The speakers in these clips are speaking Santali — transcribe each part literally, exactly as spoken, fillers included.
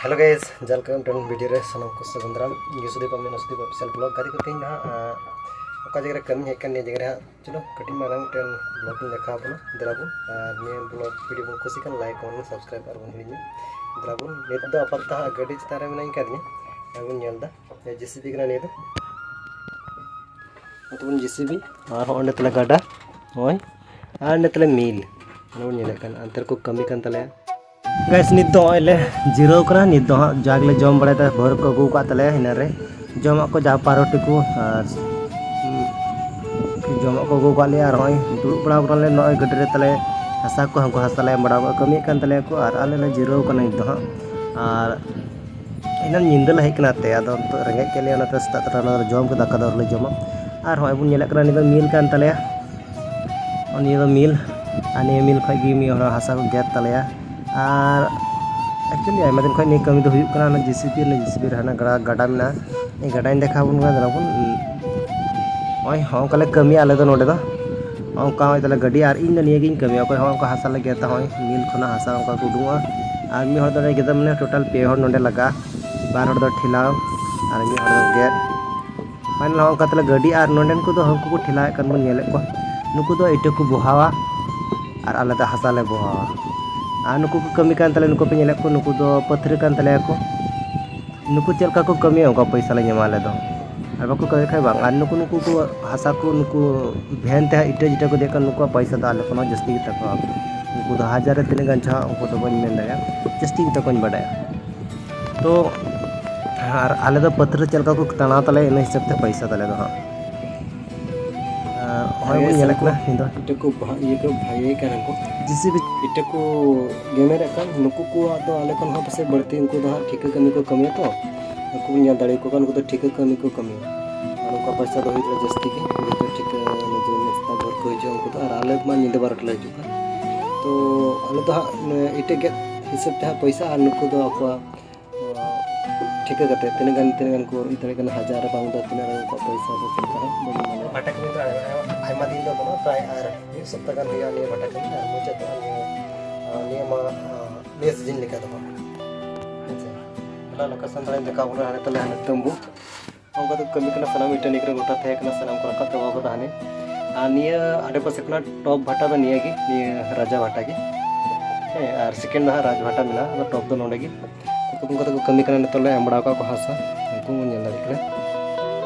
Hello guys, ᱡᱟᱞᱠᱟ ᱢᱤᱫᱴᱮᱱ video ᱨᱮ ᱥᱟᱱᱟᱢ ᱠᱚ ᱥᱟᱹᱜᱩᱱ ᱫᱟᱨᱟᱢ᱾ ᱤᱧ ᱜᱮ ᱥᱩᱫᱤᱯ, ᱟᱢ ᱧᱮᱞ ᱥᱩᱫᱤᱯ official vlog᱾ ᱜᱟᱛᱮ ᱠᱚ, ᱛᱮᱦᱮᱧ ᱫᱚ ᱦᱟᱸᱜ, ᱟᱸ, ᱚᱠᱟ ᱡᱟᱭᱜᱟ ᱨᱮ ᱠᱟᱹᱢᱤ ᱦᱮᱡ ᱠᱟᱱ, ᱱᱤᱭᱟᱹ ᱡᱟᱭᱜᱟ ᱨᱮ ᱦᱟᱸᱜ, ᱪᱚᱞᱚ ᱠᱟᱹᱴᱤᱡ ᱢᱟᱨᱟᱝ ᱢᱤᱫᱴᱮᱱ vlog ᱤᱧ ᱫᱮᱠᱷᱟᱣ ᱟᱵᱚᱱᱟ᱾ ᱫᱮᱞᱟ ᱵᱚᱱ, ᱟᱨ ᱱᱤᱭᱟᱹ vlog video ᱵᱚᱱ ᱠᱩᱥᱤ ᱠᱷᱟᱱ like, comment, subscribe ᱟᱨ ᱵᱚᱱ ᱦᱤᱲᱤᱧᱟ᱾ ᱫᱮᱞᱟ ᱵᱚᱱ, ᱱᱤᱛ ᱫᱚ ᱟᱯᱟᱛᱚᱛᱚ ᱦᱟᱸᱜ ᱜᱟᱹᱰᱤ ᱪᱮᱛᱟᱱ ᱨᱮ ᱢᱮᱱᱟᱧ ᱠᱟᱫᱤᱧᱟ, ᱟᱨ ᱵᱚᱱ ᱧᱮᱞ ᱮᱫᱟ᱾ ᱡᱮ JCB ᱠᱟᱱᱟ ᱱᱤᱭᱟᱹ ᱫᱚ᱾ ᱟᱫᱚ ᱵᱚᱱ JCB, ᱟᱨ ᱦᱚᱸ ᱚᱸᱰᱮ ᱛᱟᱞᱮ ᱜᱟᱰᱟ, ᱱᱚᱜᱼᱚᱭ, ᱟᱨ ᱚᱸᱰᱮ ᱛᱟᱞᱮ ᱢᱤᱞ, ᱚᱱᱟ ᱵᱚᱱ ᱧᱮᱞᱮᱫ ᱠᱟᱱ, ᱚᱱᱛᱮ ᱨᱮᱠᱚ ᱠᱟᱹᱢᱤ ᱠᱟᱱ ᱛᱟᱞᱮᱭᱟ᱾ Guys, ᱱᱤᱛ ᱫᱚ ᱱᱚᱜᱼᱚᱭ ᱞᱮ ᱡᱤᱨᱟᱹᱣ ᱠᱟᱱᱟ᱾ ᱱᱤᱛ ᱫᱚ ᱦᱟᱸᱜ ᱡᱟᱜᱽᱞᱮ ᱡᱚᱢ ᱵᱟᱲᱟᱭᱮᱫᱟ, ᱵᱷᱳᱨ ᱠᱚ ᱟᱹᱜᱩ ᱟᱠᱟᱫ ᱛᱟᱞᱮᱭᱟ ᱤᱱᱟᱹ ᱨᱮ᱾ ᱡᱚᱢᱟᱜ ᱠᱚ ᱡᱟ ᱯᱟᱣᱨᱩᱴᱤ ᱠᱚ ᱟᱨ, ᱦᱩᱸ, ᱡᱚᱢᱟᱜ ᱠᱚ ᱟᱹᱜᱩ ᱟᱠᱟᱫ ᱞᱮᱭᱟ᱾ ᱟᱨ ᱱᱚᱜᱼᱚᱭ ᱫᱩᱲᱩᱵ ᱵᱟᱲᱟ ᱟᱠᱟᱱᱟᱞᱮ ᱱᱚᱜᱼᱚᱭ ᱜᱟᱹᱰᱤ ᱨᱮ ᱛᱟᱞᱮ ᱦᱟᱥᱟ ᱠᱚ, ᱦᱟᱱᱠᱩ ᱦᱟᱥᱟ ᱞᱮ ᱮᱢ ᱵᱟᱲᱟ ᱟᱠᱟᱫ, ᱠᱟᱹᱢᱤᱭᱮᱫ ᱠᱟᱱ ᱛᱟᱞᱮᱭᱟ ᱠᱚ᱾ ᱟᱨ ᱟᱞᱮ ᱞᱮ ᱡᱤᱨᱟᱹᱣ ᱠᱟᱱᱟ ᱱᱤᱛ ᱫᱚ ᱦᱟᱸᱜ᱾ ᱟᱨ ᱮᱱᱟᱱ ᱧᱤᱫᱟᱹ ᱞᱮ ᱦᱮᱡ ᱠᱟᱱᱟ ᱛᱮ, ᱟᱫᱚ ᱱᱤᱛᱚᱜ ᱨᱮᱸᱜᱮᱡ ᱠᱮᱫ ᱞᱮᱭᱟ, ᱚᱱᱟᱛᱮ ᱥᱮᱛᱟᱜ ᱛᱚᱨᱟ ᱚᱱᱟ ᱡᱚᱢ ᱠᱮᱫᱟ, ᱫᱟᱠᱟ ᱫᱚ ᱟᱹᱣᱨᱤ ᱞᱮ ᱡᱚᱢᱟ᱾ ᱟᱨ ᱦᱚᱸᱜᱼᱚᱭ ᱵᱚᱱ ᱧᱮᱞᱮᱫ ᱠᱟᱱᱟ, ᱱᱤᱭᱟᱹ ᱫᱚ ᱢᱤᱞ ᱠᱟᱱ ᱛᱟᱞᱮᱭᱟ᱾ ᱱᱤᱭᱟᱹ ᱫᱚ ᱢᱤᱞ, ᱟᱨ ᱱᱤᱭᱟᱹ ᱢᱤᱞ ᱠᱷᱚᱡ ᱜᱮ ᱢᱤᱫ ᱦᱚᱲ ᱦᱟᱥᱟ ᱠᱚ ᱜᱮᱫ ᱛᱟᱞᱮᱭᱟ᱾ ᱟᱨ actually ᱟᱭᱢᱟ ᱫᱤᱱ ᱠᱷᱚᱡ ᱱᱤᱭᱟᱹ ᱠᱟᱹᱢᱤ ᱫᱚ ᱦᱩᱭᱩᱜ ᱠᱟᱱᱟ, ᱚᱱᱟ JCB, ᱚᱱᱟ JCB ᱨᱮ ᱦᱟᱱᱟ ᱜᱟᱰᱟ, ᱜᱟᱰᱟ ᱢᱮᱱᱟᱜᱼᱟ᱾ ᱱᱤᱭᱟᱹ ᱜᱟᱰᱟᱧ ᱫᱮᱠᱷᱟᱣ ᱟᱵᱚᱱ ᱠᱟᱱᱟ, ᱫᱮᱞᱟ ᱵᱚᱱ᱾ ᱱᱚᱜᱼᱚᱭ ᱦᱚᱸ ᱚᱱᱠᱟ ᱞᱮ ᱠᱟᱹᱢᱤᱭᱟ ᱟᱞᱮ ᱫᱚ ᱱᱚᱰᱮ ᱫᱚ᱾ ᱚᱱᱠᱟ ᱦᱚᱸᱜᱼᱚᱭ ᱛᱟᱞᱮ ᱜᱟᱹᱰᱤ, ᱟᱨ ᱤᱧ ᱫᱚ ᱱᱤᱭᱟᱹ ᱜᱤᱧ ᱠᱟᱹᱢᱤᱭᱟ᱾ ᱚᱠᱚᱭ ᱦᱚᱸ ᱚᱱᱠᱟ ᱦᱟᱥᱟ ᱞᱮ ᱜᱮᱫᱟ, ᱦᱚᱸᱜᱼᱚᱭ ᱢᱤᱞ ᱠᱷᱚᱱᱟᱜ ᱦᱟᱥᱟ ᱚᱱᱠᱟ ᱠᱚ ᱩᱰᱩᱝᱚᱜᱼᱟ᱾ ᱟᱨ ᱢᱤᱫ ᱦᱚᱲ ᱫᱚ ᱚᱸᱰᱮ ᱜᱮᱫᱟ, ᱢᱟᱱᱮ total ᱯᱮ ᱦᱚᱲ ᱱᱚᱰᱮ ᱞᱟᱜᱟᱜᱼᱟ, ᱵᱟᱨ ᱦᱚᱲ ᱫᱚ ᱴᱷᱮᱞᱟᱣ ᱟᱨ ᱢᱤᱫ ᱦᱚᱲ ᱫᱚ ᱜᱮᱫ᱾ ᱯᱷᱟᱭᱱᱟᱞ ᱦᱚᱸ ᱚᱱᱠᱟ ᱛᱟᱞᱮ ᱜᱟᱹᱰᱤ, ᱟᱨ ᱱᱚᱰᱮᱱ ᱠᱚᱫᱚ ᱦᱟᱹᱱᱠᱩ ᱠᱚ ᱴᱷᱮᱞᱟᱣᱮᱫ ᱠᱟᱱ ᱵᱚᱱ ᱧᱮᱞᱮᱫ ᱠᱚᱣᱟ, ᱱᱩᱠᱩ ᱫᱚ ᱤᱴᱟᱹ ᱠᱚ ᱵᱚᱦᱟᱣᱟ ᱟᱨ ᱟᱞᱮ ᱫᱚ ᱦᱟᱥᱟ ᱞᱮ ᱵᱚᱦᱟᱣᱟ᱾ ᱟᱨ ᱱᱩᱠᱩ ᱠᱚ ᱠᱟᱹᱢᱤ ᱠᱟᱱ ᱛᱟᱞᱮ, ᱱᱩᱠᱩ ᱯᱮ ᱧᱮᱞᱮᱫ ᱠᱚ, ᱱᱩᱠᱩ ᱫᱚ ᱯᱟᱹᱛᱷᱨᱟᱹ ᱠᱟᱱ ᱛᱟᱞᱮᱭᱟ ᱠᱚ᱾ ᱱᱩᱠᱩ ᱪᱮᱫ ᱞᱮᱠᱟ ᱠᱚ ᱠᱟᱹᱢᱤᱭᱟ, ᱚᱱᱠᱟ ᱯᱚᱭᱥᱟ ᱞᱮ ᱧᱟᱢᱟ ᱟᱞᱮ ᱫᱚ᱾ ᱟᱨ ᱵᱟᱠᱚ ᱠᱟᱹᱢᱤ ᱠᱷᱟᱡ ᱵᱟᱝ᱾ ᱟᱨ ᱱᱩᱠᱩ, ᱱᱩᱠᱩ ᱠᱚ ᱦᱟᱥᱟ ᱠᱚ, ᱱᱩᱠᱩ ᱵᱷᱮᱱ ᱛᱮ ᱦᱟᱸᱜ ᱤᱴᱟᱹ ᱡᱤᱴᱟᱹ ᱠᱚ ᱫᱮᱡ ᱠᱟᱱ, ᱱᱩᱠᱩᱣᱟᱜ ᱯᱚᱭᱥᱟ ᱫᱚ ᱟᱞᱮ ᱠᱷᱚᱱ ᱦᱚᱸ ᱡᱟᱹᱥᱛᱤ ᱜᱮᱛᱟ ᱠᱚᱣᱟ᱾ ᱩᱱᱠᱩ ᱫᱚ ᱦᱟᱡᱟᱨ ᱨᱮ ᱛᱤᱱᱟᱹᱜ ᱜᱟᱱ ᱪᱚ ᱦᱟᱸᱜ, ᱩᱱᱠᱩ ᱫᱚ ᱵᱟᱹᱧ ᱢᱮᱱ ᱫᱟᱲᱮᱭᱟᱜᱼᱟ, ᱡᱟᱹᱥᱛᱤ ᱜᱮᱛᱟ ᱠᱚᱣᱟᱧ ᱵᱟᱰᱟᱭᱟ᱾ ᱛᱚ ᱟᱨ ᱟᱞᱮ ᱫᱚ ᱯᱟᱹᱛᱷᱨᱟᱹ ᱪᱮᱫ ᱞᱮᱠᱟ ᱠᱚ ᱛᱟᱲᱟᱣ ᱛᱟᱞᱮᱭᱟ, ᱤᱱᱟᱹ ᱦᱤᱥᱟᱹᱵ ᱛᱮ ᱯᱚᱭᱥᱟ ᱛᱟᱞᱮ ᱫᱚ ᱦᱟᱸᱜ᱾ ᱟᱨ ᱦᱚᱸᱜᱼᱚᱭ ᱵᱚᱱ ᱧᱮᱞᱮᱫ ᱠᱟᱱᱟ, ᱱᱤᱛ ᱫᱚ ᱤᱴᱟᱹ ᱠᱚ ᱵᱟᱦᱟ-, ᱤᱭᱟᱹ ᱠᱚ ᱵᱷᱟᱭᱮ ᱠᱟᱱᱟ ᱠᱚ᱾ JCB ᱤᱴᱟᱹ ᱠᱚ ᱜᱮᱢᱮᱨᱮᱫ ᱠᱟᱱ, ᱱᱩᱠᱩ ᱠᱚᱣᱟᱜ ᱫᱚ ᱟᱞᱮ ᱠᱷᱚᱱ ᱦᱚᱸ ᱯᱟᱥᱮᱡ ᱵᱟᱹᱲᱛᱤ ᱩᱱᱠᱩ ᱫᱚ ᱦᱟᱸᱜ ᱴᱷᱤᱠᱟᱹ ᱠᱟᱹᱢᱤ ᱠᱚ ᱠᱟᱹᱢᱤᱭᱟ ᱛᱚ᱾ ᱩᱱᱠᱩ ᱵᱚᱱ ᱧᱮᱞ ᱫᱟᱲᱮᱭᱟᱠᱚ ᱠᱟᱱ, ᱩᱱᱠᱩ ᱫᱚ ᱴᱷᱤᱠᱟᱹ ᱠᱟᱹᱢᱤ ᱠᱚ ᱠᱟᱹᱢᱤᱭᱟ᱾ ᱟᱨ ᱩᱱᱠᱩᱣᱟᱜ ᱯᱚᱭᱥᱟ ᱫᱚ ᱦᱩᱭᱩᱜ ᱠᱟᱱᱟ ᱡᱟᱹᱥᱛᱤ ᱜᱮ, ᱡᱮᱦᱮᱛᱩ ᱴᱷᱤᱠᱟᱹ ᱱᱤᱡᱮ ᱥᱮᱛᱟᱜ ᱵᱷᱳᱨ ᱠᱚ ᱦᱤᱡᱩᱜᱼᱟ ᱩᱱᱠᱩ ᱫᱚ, ᱟᱨ ᱟᱞᱮ ᱢᱟ ᱧᱤᱫᱟᱹ ᱵᱟᱨᱚ ᱴᱟ ᱞᱮ ᱦᱤᱡᱩᱜ ᱠᱟᱱᱟ᱾ ᱛᱚ ᱟᱞᱮ ᱫᱚ ᱦᱟᱸᱜ ᱤᱴᱟᱹ ᱜᱮᱫ ᱦᱤᱥᱟᱹᱵ ᱛᱮ ᱦᱟᱸᱜ ᱯᱚᱭᱥᱟ, ᱟᱨ ᱱᱩᱠᱩ ᱫᱚ ᱟᱠᱚᱣᱟᱜ ᱴᱷᱤᱠᱟᱹ ᱠᱟᱛᱮ ᱛᱤᱱᱟᱹᱜ ᱜᱟᱱ, ᱛᱤᱱᱟᱹᱜ ᱜᱟᱱ ᱠᱚ ᱤᱫᱤ ᱫᱟᱲᱮᱭᱟᱜ ᱠᱟᱱᱟ, ᱦᱟᱡᱟᱨ ᱨᱮ ᱵᱟᱝ ᱫᱚ ᱛᱤᱱᱟᱹᱜ ᱜᱟᱱ ᱩᱱᱠᱩᱣᱟᱜ ᱯᱚᱭᱥᱟ ᱫᱚ ᱪᱮᱫ ᱞᱮᱠᱟ ᱦᱟᱸᱜ ᱵᱟᱹᱧ ᱢᱮᱱᱟ᱾ ᱵᱷᱟᱴᱟ ᱠᱟᱹᱢᱤ ᱫᱚ ᱟᱭᱢᱟ ᱫᱤᱱ ᱫᱚ ᱵᱟᱹᱱᱩᱜᱼᱟ, ᱯᱨᱟᱭ ᱟᱨ ᱢᱤᱫ ᱥᱚᱯᱛᱟ ᱜᱟᱱ ᱦᱩᱭᱩᱜᱼᱟ ᱱᱤᱭᱟᱹ ᱵᱷᱟᱴᱟ ᱠᱟᱹᱢᱤ, ᱟᱨ ᱢᱩᱪᱟᱹᱫᱚᱜᱼᱟ ᱱᱤᱭᱟᱹ, ᱱᱤᱭᱟᱹ ᱢᱟ, ᱱᱤᱭᱟᱹ ᱥᱤᱡᱤᱱ ᱞᱮᱠᱟ ᱫᱚ ᱦᱟᱸᱜ᱾ ᱦᱮᱸ ᱥᱮ? ᱞᱳᱠᱮᱥᱚᱱ ᱫᱷᱟᱨᱟᱧ ᱫᱮᱠᱷᱟᱣ ᱵᱚᱱᱟ, ᱦᱟᱱᱮ ᱛᱟᱞᱮ ᱦᱟᱱᱮ ᱛᱟᱹᱢᱵᱩ᱾ ᱚᱱᱠᱟ ᱛᱮᱠᱚ ᱠᱟᱹᱢᱤ ᱠᱟᱱᱟ, ᱥᱟᱱᱟᱢ ᱤᱴᱟᱹ ᱱᱤᱠ ᱨᱮ ᱜᱚᱴᱟ ᱛᱟᱦᱮᱸ ᱠᱟᱱᱟ, ᱥᱟᱱᱟᱢ ᱠᱚ ᱨᱟᱠᱟᱵ ᱪᱟᱵᱟ ᱠᱟᱫᱟ ᱦᱟᱱᱮ᱾ ᱟᱨ ᱱᱤᱭᱟᱹ ᱟᱰᱮ ᱯᱟᱥᱮ ᱠᱷᱚᱱᱟᱜ ᱴᱚᱯ ᱵᱷᱟᱴᱟ ᱫᱚ ᱱᱤᱭᱟᱹ ᱜᱮ, ᱱᱤᱭᱟᱹ ᱨᱟᱡᱟ ᱵᱷᱟᱴᱟ ᱜᱮ᱾ ᱦᱮᱸ, ᱟᱨ ᱥᱮᱠᱮᱱᱰ ᱫᱚ ᱦᱟᱸᱜ ᱨᱟᱡᱽ ᱵᱷᱟᱴᱟ ᱢᱮᱱᱟᱜᱼᱟ, ᱟᱫᱚ ᱴᱚᱯ ᱫᱚ ᱱᱚᱰᱮ ᱜᱮ᱾ ᱩᱱᱠᱩ ᱚᱱᱠᱟ ᱛᱮᱠᱚ ᱠᱟᱹᱢᱤ ᱠᱟᱱᱟ, ᱱᱤᱛᱚᱜ ᱞᱮ ᱮᱢ ᱵᱟᱲᱟ ᱟᱠᱟᱫ ᱠᱚᱣᱟ ᱦᱟᱥᱟ, ᱩᱱᱠᱩ ᱵᱚᱱ ᱧᱮᱞ ᱫᱟᱲᱮᱭᱟᱜ ᱠᱟᱱᱟ᱾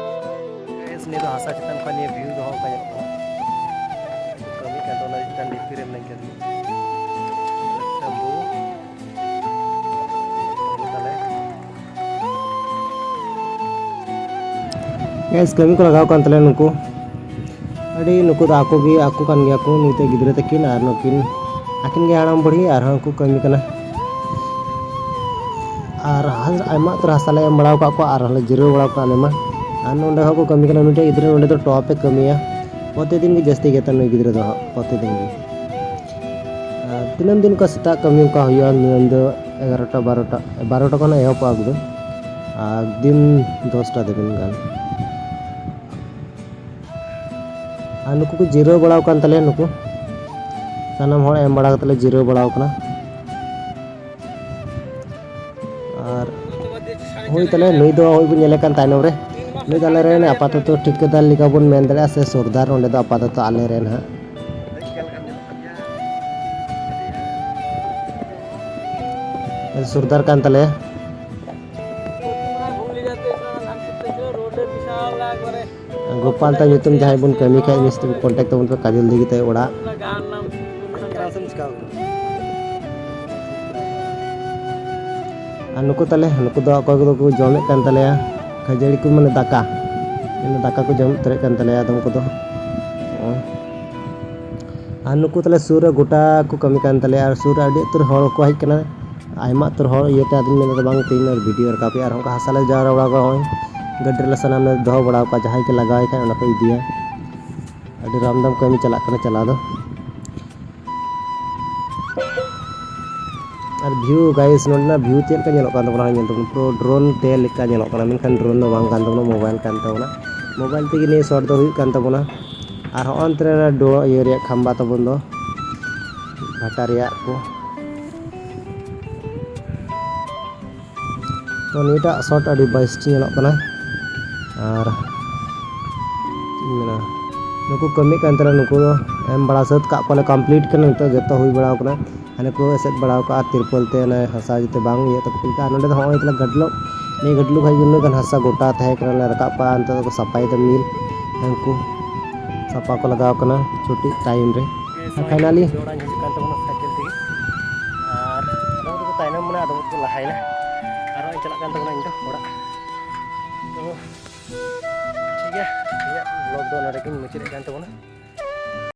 Guys, ᱱᱤᱭᱟᱹ ᱫᱚ ᱦᱟᱥᱟ ᱪᱮᱛᱟᱱ ᱠᱷᱚᱱ ᱱᱤᱭᱟᱹ ᱵᱷᱤᱭᱩ ᱫᱚ ᱦᱚᱸ ᱚᱱᱠᱟ ᱧᱮᱞᱚᱜ ᱠᱟᱱᱟ᱾ ᱠᱟᱹᱢᱤ ᱠᱟᱱ ᱛᱟᱵᱚᱱᱟ, ᱪᱮᱛᱟᱱ ᱰᱷᱤᱯᱤ ᱨᱮ ᱢᱮᱱᱟᱜ ᱠᱟᱫᱤᱧᱟ᱾ ᱛᱟᱦᱞᱮ ᱜᱮᱥ ᱠᱟᱹᱢᱤ ᱠᱚ ᱞᱟᱜᱟᱣ ᱠᱟᱱ ᱛᱟᱞᱮᱭᱟ ᱱᱩᱠᱩ᱾ ᱟᱹᱰᱤ ᱱᱩᱠᱩ ᱫᱚ ᱟᱠᱚ ᱜᱮ, ᱟᱠᱚ ᱠᱟᱱ ᱜᱮᱭᱟ ᱠᱚ, ᱱᱩᱭ ᱛᱮ ᱜᱤᱫᱽᱨᱟᱹ ᱛᱟᱹᱠᱤᱱ ᱟᱨ ᱱᱩᱠᱤᱱ ᱟᱹᱠᱤᱱ ᱜᱮ ᱦᱟᱲᱟᱢ ᱵᱩᱲᱦᱤ, ᱟᱨᱦᱚᱸ ᱠᱚ ᱠᱟᱹᱢᱤ ᱠᱟᱱᱟ᱾ ᱟᱨ ᱦᱟ-, ᱟᱭᱢᱟ ᱩᱛᱟᱹᱨ ᱦᱟᱥᱟ ᱞᱮ ᱮᱢ ᱵᱟᱲᱟ ᱟᱠᱟᱫ ᱠᱚᱣᱟ ᱟᱨ ᱦᱚᱸᱞᱮ ᱡᱤᱨᱟᱹᱣ ᱵᱟᱲᱟ ᱠᱟᱱᱟ ᱟᱞᱮ ᱢᱟ᱾ ᱟᱨ ᱱᱚᱸᱰᱮ ᱦᱚᱸ ᱠᱚ ᱠᱟᱹᱢᱤ ᱠᱟᱱᱟ, ᱢᱤᱫᱴᱮᱡ ᱜᱤᱫᱽᱨᱟᱹ ᱱᱚᱸᱰᱮ ᱫᱚ ᱴᱚᱯ ᱮ ᱠᱟᱹᱢᱤᱭᱟ᱾ ᱯᱨᱚᱛᱤᱫᱤᱱ ᱜᱮ ᱡᱟᱹᱥᱛᱤ ᱜᱮᱛᱟ ᱱᱩᱭ ᱜᱤᱫᱽᱨᱟᱹ ᱫᱚ ᱦᱟᱸᱜ, ᱯᱨᱚᱛᱤᱫᱤᱱ ᱜᱮ᱾ ᱟᱨ ᱫᱤᱱᱟᱹᱢ ᱫᱤᱱ ᱚᱱᱠᱟ ᱥᱮᱛᱟᱜ ᱠᱟᱹᱢᱤ ᱚᱱᱠᱟ ᱦᱩᱭᱩᱜᱼᱟ, ᱧᱤᱫᱟᱹ ᱮᱜᱟᱨᱚᱴᱟ, ᱵᱟᱨᱚᱴᱟ, ᱵᱟᱨᱚᱴᱟ ᱠᱷᱚᱱ ᱮᱦᱚᱵᱚᱜᱼᱟ ᱮᱠᱫᱚᱢ, ᱟᱨ ᱫᱤᱱ ᱫᱚᱥᱴᱟ ᱫᱷᱟᱹᱵᱤᱡ ᱜᱟᱱ᱾ ᱟᱨ ᱱᱩᱠᱩ ᱠᱚ ᱡᱤᱨᱟᱹᱣ ᱵᱟᱲᱟ ᱟᱠᱟᱱ ᱛᱟᱞᱮᱭᱟ, ᱱᱩᱠᱩ ᱥᱟᱱᱟᱢ ᱦᱚᱲ ᱮᱢ ᱵᱟᱲᱟ ᱠᱟᱛᱮ ᱞᱮ ᱡᱤᱨᱟᱹᱣ ᱵᱟᱲᱟ ᱟᱠᱟᱱᱟ᱾ ᱟᱨ ᱦᱳᱭ ᱛᱟᱦᱞᱮ ᱱᱩᱭ ᱫᱚ ᱦᱳᱭ ᱵᱚᱱ ᱧᱮᱞᱮ ᱠᱟᱱ ᱛᱟᱭᱱᱚᱢ ᱨᱮ, ᱱᱩᱭ ᱫᱚ ᱟᱞᱮ ᱨᱮᱱ ᱟᱯᱟᱛᱚᱛᱚ ᱴᱷᱤᱠᱟᱹᱫᱟᱨ ᱞᱮᱠᱟ ᱵᱚᱱ ᱢᱮᱱ ᱫᱟᱲᱮᱭᱟᱜᱼᱟ, ᱥᱮ ᱥᱚᱨᱫᱟᱨ ᱚᱸᱰᱮ ᱫᱚ ᱟᱯᱟᱛᱚᱛᱚ ᱟᱞᱮ ᱨᱮᱱ ᱦᱟᱸᱜ᱾ ᱥᱚᱨᱫᱟᱨ ᱠᱟᱱ ᱛᱟᱞᱮᱭᱟ᱾ ᱜᱳᱯᱟᱞ ᱛᱟᱭ ᱧᱩᱛᱩᱢ ᱡᱟᱦᱟᱸᱭ ᱵᱚᱱ ᱠᱟᱹᱢᱤ ᱠᱷᱟᱡ, ᱩᱱᱤ ᱥᱟᱛᱮ contact ᱛᱟᱵᱚᱱ ᱯᱮ, ᱠᱟᱡᱚᱞ ᱫᱤ ᱜᱮ ᱛᱟᱭ ᱚᱲᱟᱜ᱾ ᱟᱨ ᱱᱩᱠᱩ ᱛᱟᱞᱮ, ᱱᱩᱠᱩ ᱫᱚ ᱚᱠᱚᱭ ᱠᱚᱫᱚ ᱠᱚ ᱡᱚᱢᱮᱫ ᱠᱟᱱ ᱛᱟᱞᱮᱭᱟ ᱠᱷᱟᱹᱡᱟᱹᱲᱤ ᱠᱚ, ᱢᱟᱱᱮ ᱫᱟᱠᱟ, ᱢᱟᱱᱮ ᱫᱟᱠᱟ ᱠᱚ ᱡᱚᱢ ᱩᱛᱟᱹᱨᱮᱫ ᱠᱟᱱ ᱛᱟᱞᱮᱭᱟ ᱟᱫᱚᱢ ᱠᱚᱫᱚ᱾ ᱱᱚᱜᱼᱚᱭ᱾ ᱟᱨ ᱱᱩᱠᱩ ᱛᱟᱞᱮ ᱥᱩᱨ ᱨᱮ ᱜᱚᱴᱟ ᱠᱚ ᱠᱟᱹᱢᱤ ᱠᱟᱱ ᱛᱟᱞᱮᱭᱟ, ᱟᱨ ᱥᱩᱨ ᱨᱮ ᱟᱹᱰᱤ ᱩᱛᱟᱹᱨ ᱦᱚᱲ ᱠᱚ ᱦᱮᱡ ᱠᱟᱱᱟ᱾ ᱟᱭᱢᱟ ᱩᱛᱟᱹᱨ ᱦᱚᱲ ᱤᱭᱟᱹᱛᱮ ᱟᱫᱚᱧ ᱢᱮᱱᱫᱟ, ᱵᱟᱝ, ᱛᱮᱦᱮᱧ ᱟᱨ video ᱨᱟᱠᱟᱵ ᱦᱩᱭᱩᱜᱼᱟ᱾ ᱟᱨ ᱚᱱᱠᱟ ᱦᱟᱥᱟ ᱞᱮ ᱡᱟᱣᱨᱟ ᱵᱟᱲᱟ ᱠᱟᱜᱼᱟ, ᱱᱚᱜᱼᱚᱭ ᱜᱟᱹᱰᱤ ᱨᱮᱞᱮ ᱥᱟᱱᱟᱢ ᱞᱮ ᱫᱚᱦᱚ ᱵᱟᱲᱟ ᱠᱟᱜᱼᱟ, ᱡᱟᱦᱟᱸᱭ ᱜᱮ ᱞᱟᱜᱟᱣᱟᱭ ᱠᱷᱟᱡ ᱚᱱᱟ ᱠᱚ ᱤᱫᱤᱭᱟ᱾ ᱟᱹᱰᱤ ᱨᱟᱢᱫᱟᱢ ᱠᱟᱹᱢᱤ ᱪᱟᱞᱟᱜ ᱠᱟᱱᱟ ᱪᱟᱞᱟᱣ ᱫᱚ᱾ ᱟᱨ view guys, ᱱᱚᱸᱰᱮᱱᱟᱜ view ᱪᱮᱫ ᱞᱮᱠᱟ ᱧᱮᱞᱚᱜ ᱠᱟᱱ ᱛᱟᱵᱚᱱᱟ, ᱧᱮᱞ ᱛᱟᱵᱚᱱ, ᱯᱩᱨᱟᱹ drone ᱛᱮ ᱞᱮᱠᱟ ᱧᱮᱞᱚᱜ ᱠᱟᱱᱟ, ᱢᱮᱱᱠᱷᱟᱱ drone ᱫᱚ ᱵᱟᱝ ᱠᱟᱱ ᱛᱟᱵᱚᱱᱟ, mobile ᱠᱟᱱ ᱛᱟᱵᱚᱱᱟ᱾ Mobile ᱛᱮᱜᱮ ᱱᱤᱭᱟᱹ shot ᱫᱚ ᱦᱩᱭᱩᱜ ᱠᱟᱱ ᱛᱟᱵᱚᱱᱟ᱾ ᱟᱨ ᱦᱚᱸᱜᱼᱚ ᱱᱚᱛᱮ ᱨᱮ ᱰᱚ-, ᱤᱭᱟᱹ ᱨᱮᱭᱟᱜ ᱠᱷᱟᱢᱵᱟ ᱛᱟᱵᱚᱱ ᱫᱚ, ᱵᱷᱟᱴᱟ ᱨᱮᱭᱟᱜ ᱠᱚ᱾ ᱛᱚ ᱱᱤᱭᱟᱹᱴᱟᱜ ᱥᱚᱴ ᱟᱹᱰᱤ ᱵᱮᱥᱴ ᱧᱮᱞᱚᱜ ᱠᱟᱱᱟ᱾ ᱟᱨ ᱪᱮᱫ ᱤᱧ ᱢᱮᱱᱟ, ᱱᱩᱠᱩ ᱠᱟᱹᱢᱤ ᱠᱟᱱ ᱛᱟᱞᱮ, ᱱᱩᱠᱩ ᱫᱚ ᱮᱢ ᱵᱟᱲᱟ ᱥᱟᱹᱛ ᱠᱟᱜ ᱠᱚᱣᱟᱞᱮ, ᱠᱚᱢᱯᱞᱤᱴ ᱠᱟᱱᱟ, ᱱᱤᱛᱚᱜ ᱡᱚᱛᱚ ᱦᱩᱭ ᱵᱟᱲᱟᱣ ᱠᱟᱱᱟ᱾ ᱦᱟᱱᱮ ᱠᱚ ᱮᱥᱮᱫ ᱵᱟᱲᱟᱣ ᱠᱟᱜᱼᱟ ᱛᱤᱨᱯᱚᱞ ᱛᱮ, ᱚᱱᱮ ᱦᱟᱥᱟ ᱡᱟᱛᱮ ᱵᱟᱝ ᱤᱭᱟᱹᱜ ᱛᱟᱠᱚ ᱞᱮᱠᱟ᱾ ᱟᱨ ᱱᱚᱸᱰᱮ ᱫᱚ ᱦᱚᱸᱜᱼᱚᱭ ᱛᱟᱞᱮ ᱜᱟᱹᱰᱞᱚᱜ, ᱱᱤᱭᱟᱹ ᱜᱟᱹᱰᱞᱩ ᱠᱷᱚᱡ ᱜᱮ ᱩᱱᱟᱹᱜ ᱜᱟᱱ ᱦᱟᱥᱟ ᱜᱚᱴᱟ ᱛᱟᱦᱮᱸ ᱠᱟᱱᱟ, ᱞᱮ ᱨᱟᱠᱟᱵ ᱠᱟᱜᱼᱟ᱾ ᱱᱤᱛᱚᱜ ᱫᱚᱠᱚ ᱥᱟᱯᱷᱟᱭᱮᱫᱟ ᱢᱤᱞ, ᱩᱱᱠᱩ ᱥᱟᱯᱷᱟ ᱠᱚ ᱞᱟᱜᱟᱣ ᱠᱟᱱᱟ ᱪᱷᱩᱴᱤ ᱴᱟᱭᱤᱢ ᱨᱮ᱾ ᱟᱨ ᱯᱷᱟᱭᱱᱟᱞᱤ ᱚᱲᱟᱜ ᱤᱧ ᱦᱤᱡᱩᱜ ᱠᱟᱱ ᱛᱟᱵᱚᱱᱟ ᱥᱟᱭᱠᱮᱞ ᱛᱮᱜᱮ, ᱟᱨ ᱟᱫᱚᱢ ᱫᱚᱠᱚ ᱛᱟᱭᱱᱚᱢ ᱢᱮᱱᱟ, ᱟᱫᱚᱢ ᱫᱚᱠᱚ ᱞᱟᱦᱟᱭᱮᱱᱟ, ᱟᱨᱚ ᱤᱧ ᱪᱟᱞᱟᱜ ᱠᱟᱱ ᱛᱟᱵᱚᱱᱟ ᱤᱧ ᱫᱚ ᱚᱲᱟᱜ᱾ ᱛᱚ ᱴᱷᱤᱠ ᱜᱮᱭᱟ, ᱤᱧᱟᱹᱜ ᱵᱞᱚᱜ ᱫᱚ ᱱᱚᱰᱮ ᱜᱤᱧ ᱢᱩᱪᱟᱹᱫᱮᱫ ᱠᱟᱱ ᱛᱟᱵᱚᱱᱟ᱾